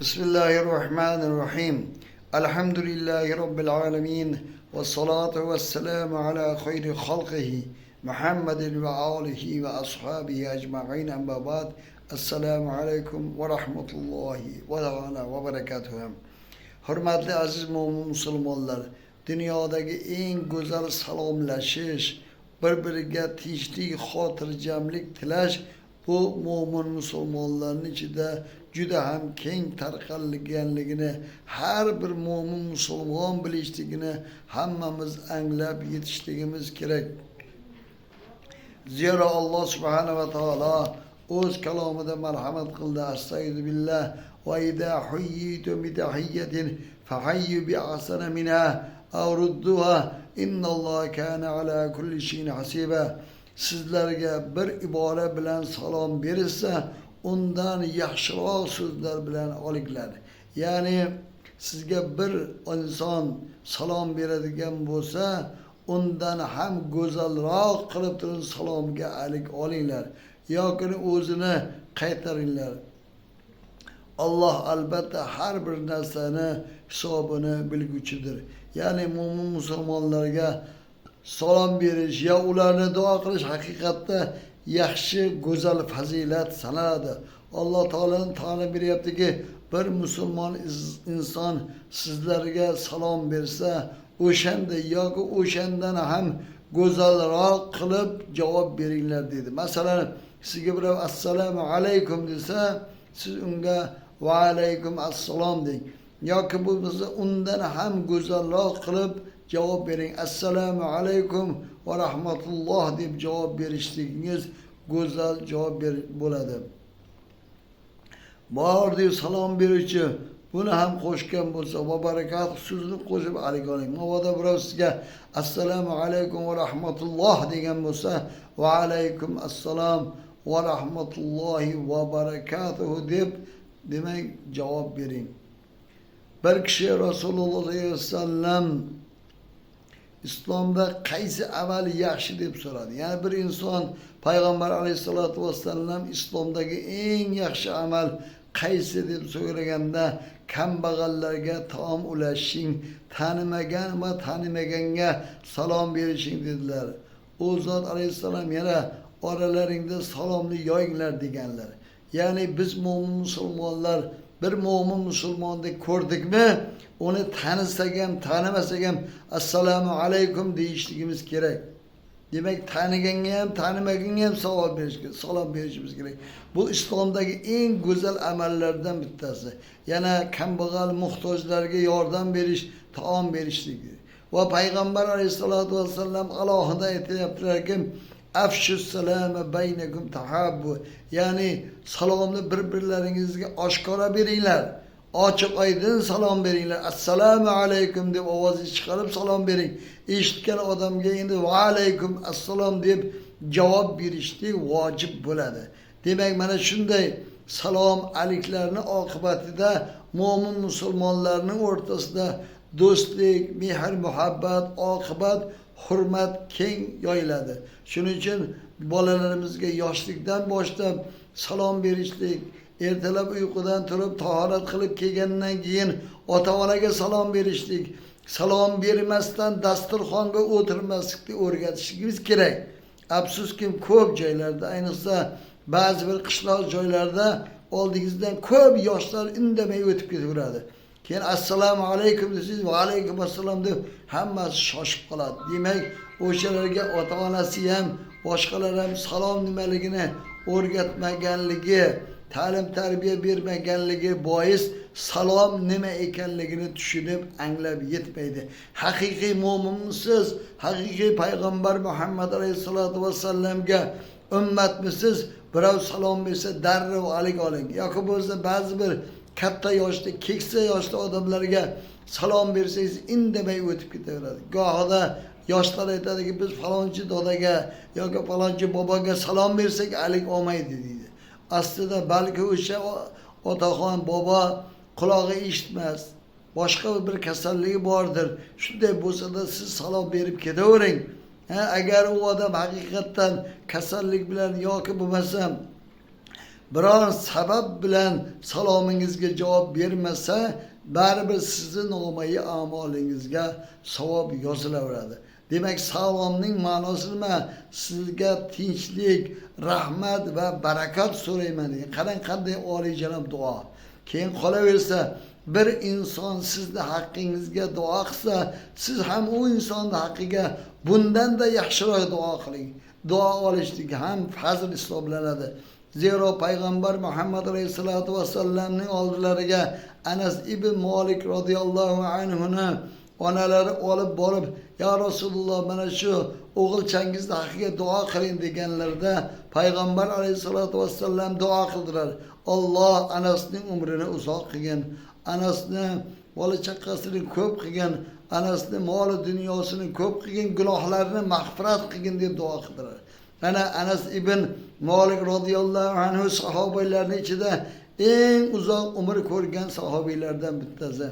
Bismillahirrahmanirrahim. Elhamdülillahi Rabbil alemin. Ve salatu ve selamu ala hayri halkihi Muhammedin ve alihi ve ashabihi ecma'in amma ba'd. Esselamu aleyküm ve rahmetullahi ve teala ve berekatuhu. Hurmatli aziz mo'min musulmonlar, dunyodagi eng go'zal salomlashish, bir-biriga tinchlik, xotirjamlik tilash bu mo'min musulmonlarning ichida juda ham keng tarqalganligini har bir mo'min musulmon bilishligini hammamiz anglab yetishligimiz kerak. Zira Alloh subhanahu va taolo o'z kalomida marhamat qildi. Astagfiru billah va idza huyyitum bi tahiyyatin fahayyu bi ahsana minha aw rudduha innalloha kana ala kulli shay'in hasiba. Sizlarga bir ibora bilan salom berilsa, undan yaxshiroq so'zlar bilan olinglar. Ya'ni sizga bir inson salom beradigan bo'lsa, undan ham go'zalroq qilib turib salomga alik olinglar yoki o'zini qaytaringlar. Alloh albatta har bir narsani hisobini bilguchidir. Ya'ni mo'min musulmonlarga salom berish yo ularni duo qilish haqiqatda yaxshi, go'zal fazilat sanaladi. Alloh taoloning ta'lim beryaptiki, bir musulmon inson sizlarga salom bersa, o'shanda yoki o'shandan ham go'zalroq qilib javob beringlar dedi. Masalan, sizga birov assalomu alaykum desa, siz unga va alaykum assalom deng. Yoki bo'lmasa undan ham go'zalroq qilib javob bering. Assalomu alaykum va rahmatulloh deb javob berishligingiz go'zal javob bo'ladi. Bor deb salom beruvchi buni ham qo'shgan bo'lsa, va barakat so'zini qo'shib alik oling. Mabodo birov sizga assalomu alaykum va rahmatulloh degan bo'lsa, va alaykum assalom va rahmatullohi va barakatuhu deb demak javob bering. Bir kishi Rasululloh sollallohu alayhi vasallam İslamda qaysi amal yaxshi deb so'radi. Ya'ni bir inson payg'ambar alayhisolatu vassallam islomdagi eng yaxshi amal qaysi deb so'raganda, kambag'allarga taom ulashing, tanimagan va tanimaganga salom berishing dedilar. U zot alayhissalom yana oralaringda salomni yoyinglar deganlar. Ya'ni biz mo'min musulmonlar bir mo'min musulmonni ko'rdikmi, uni tanisak ham tanimasak ham assalomu alaykum deyishligimiz kerak. Demak, taniganga ham tanimaganga ham savol berish, salom berishimiz kerak. Bu islomdagi eng go'zal amallardan bittasi. Yana kambag'al muhtojlarga yordam berish, taom berishlik. Va payg'ambar alayhisolatu vassallam alohida aytyaptilarki, afshus salama baynakum tahabbu. Ya'ni salomni bir-birlaringizga oshkora beringlar. Ochiq oydin salom beringlar. Assalomu alaykum deb ovozingizni chiqarib salom bering. Eshitgan odamga endi va alaykum assalom deb javob berishlik vojib bo'ladi. Demak, mana shunday salom aliklarning oqibatida mo'min musulmonlarning o'rtasida do'stlik, mehr, muhabbat, oqibat, hurmat keng yoyiladi. Shuning uchun bolalarimizga yoshlikdan boshlab salom berishlik, ertalab uyqudan turib tahorat qilib kelgandan keyin ota-onaga salom berishlik, salom bermasdan dasturxonga o'tirmaslikni o'rgatishimiz kerak. Afsuski ko'p joylarda, ayniqsa ba'zi bir qishloq joylarda oldingizdan ko'p yoshlar indamay o'tib ketaveradi. Keyin assalomu alaykum desangiz, va alaykum assalom deb hammasi shoshib qoladi. Demak, o'shalarga ota-onasi ham, boshqalar ham salom nimaligini o'rgatmaganligi, ta'lim tarbiya bermaganligi bois salom nima ekanligini tushunib, anglab yetmaydi. Haqiqiy mo'minmisiz, haqiqiy payg'ambar Muhammad alayhisolatu vassallamga ummatmisiz? Birov salom bersa darrov alik oling. Yoki bo'lsa ba'zi bir katta yoshda, keksa yoshda odamlarga salom bersangiz indamay o'tib ketaveradi. Gohida yoshlar aytadiki, biz falonchi dodaga yoki falonchi boboga salom bersak alik olmaydi deydi. Aslida balki o'sha otaxon bobo qulog'i eshitmas, boshqa bir kasalligi bordir. Shunday bo'lsa-da siz salom berib ketavering. Agar u odam haqiqatdan kasallik bilan yoki bo'lmasa biror sabab bilan salomingizga javob bermasa, baribir sizni nomai a'molingizga savob yozilaveradi. Demak, salomning ma'nosi nima? Sizga tinchlik, rahmat va barakat so'rayman degan. Qarang, qanday oliyjanob duo. Keyin qolaversa, bir inson sizni haqqingizga duo qilsa, siz ham u insonni haqqiga bundan-da yaxshiroq duo qiling. Duo olishlik ham fazl hisoblanadi. Zero payg'ambar Muhammad alayhisolatu vasallamning oldilariga Anas ibn Malik radhiyallohu anhuni onalari olib borib, "Ya Rasululloh, mana shu o'g'ilchangizni haqqiga duo qiling" deganlarida payg'ambar alayhisolatu vasallam duo qildilar. Alloh Anasning umrini uzoq qilgin, Anasni bola chaqasini ko'p qilgin, Anasni moli dunyosini ko'p qilgin, gunohlarini mag'firat qilgin deb duo qildilar. Ana Anas ibn Malik radhiyallohu anhu sahobalarning ichida eng uzoq umr ko'rgan sahobiylardan bittasi.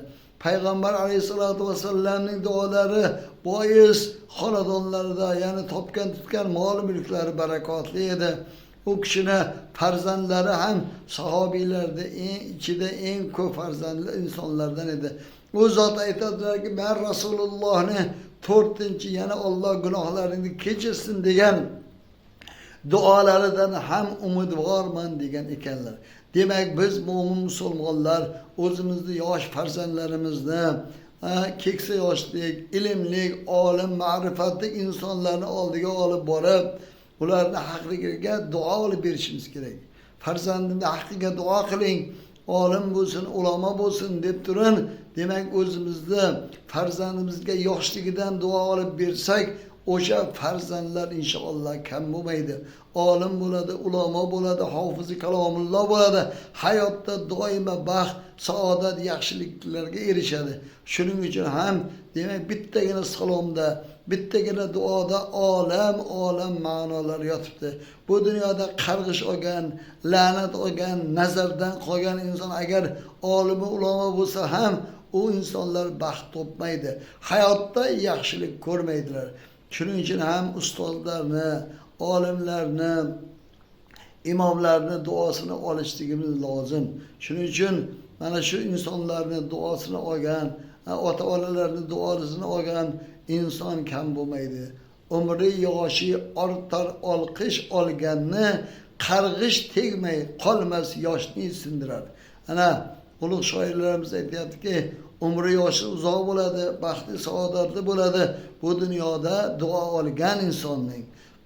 Payg'ambar alayhisolatu vasallamning duolari bois xonadonlarida, ya'ni topgan tutgan mol mulklari barakotli edi. U kishini farzandlari ham sahobiylarda ichida eng ko'p farzandli insonlardan edi. U zot aytadilarki, men Rasulullohni 4-chi, yana Alloh gunohlaringni kechirsin degan duolaridan ham umidvorman degan ekanlar. Demak, biz mo'min musulmonlar o'zimizni yosh farzandlarimizni keksa yoshlik, ilmli, olim, ma'rifatli insonlarni oldiga olib borib, ularni haqqiga duo olib berishimiz kerak. Farzandimni haqqiga duo qiling, olim bo'lsin, ulamo bo'lsin deb turin. Demak, o'zimizni farzandimizga yoshligidan duo olib bersak, o'sha farzandlar inshaalloh kam bo'lmaydi. Olim bo'ladi, ulamo bo'ladi, hofizi kalomulloh bo'ladi. Hayotda doimo baxt, saodat, yaxshiliklarga erishadi. Shuning uchun ham demak bittagina salomda, bittagina duoda olam olam ma'nolar yotibdi. Bu dunyoda qarg'ish olgan, la'nat olgan, nazardan qolgan inson agar olim ulamo bo'lsa ham u insonlar baxt topmaydi. Hayotda yaxshilik ko'rmaydilar. Shuning uchun ham ustozlarni, olimlarni, imomlarni duosini olishligimiz lozim. Shuning uchun mana shu insonlarni duosini olgan, ota-onalarning duosini olgan inson kam bo'lmaydi. Umri yoshi ortar olqish olganni qarg'ish tegmay qolmas yoshni sindirar. Ana ulug' shoirlarimiz aytyaptiki, umri yoshi uzoq bo'ladi, baxtli saodatli bo'ladi. Bu dunyoda duo olgan insonning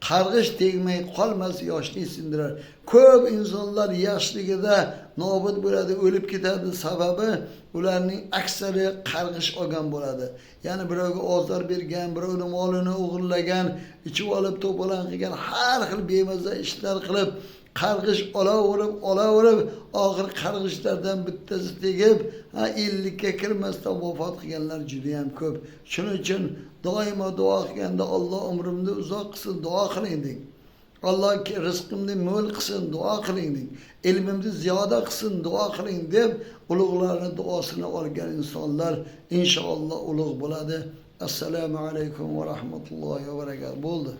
qarg'ish tegmay qolmas yoshni sindirar. Ko'p insonlar yoshligida nobud bo'ladi, o'lib ketadi. Sababi ularning aksari qarg'ish olgan bo'ladi. Ya'ni birovga ozor bergan, birovning molini o'g'irlagan, ichib olib to'polon qilgan, har xil bemaza ishlar qilib qarg'ish olaverib, oxir qarg'ishlardan bittasi tegib, 50 ga kirmasdan vafot qilganlar juda ham ko'p. Shuning uchun doimo duo qilganda Alloh umrimni uzoq qilsin, duo qiling deng. Alloh rizqimni mo'l qilsin, duo qiling deng. Ilmimni ziyoda qilsin, duo qiling deb ulug'larning duosini olgan insonlar inshaalloh ulug' bo'ladi. Assalomu alaykum va rahmatullohi va barakatuh. Bo'ldi.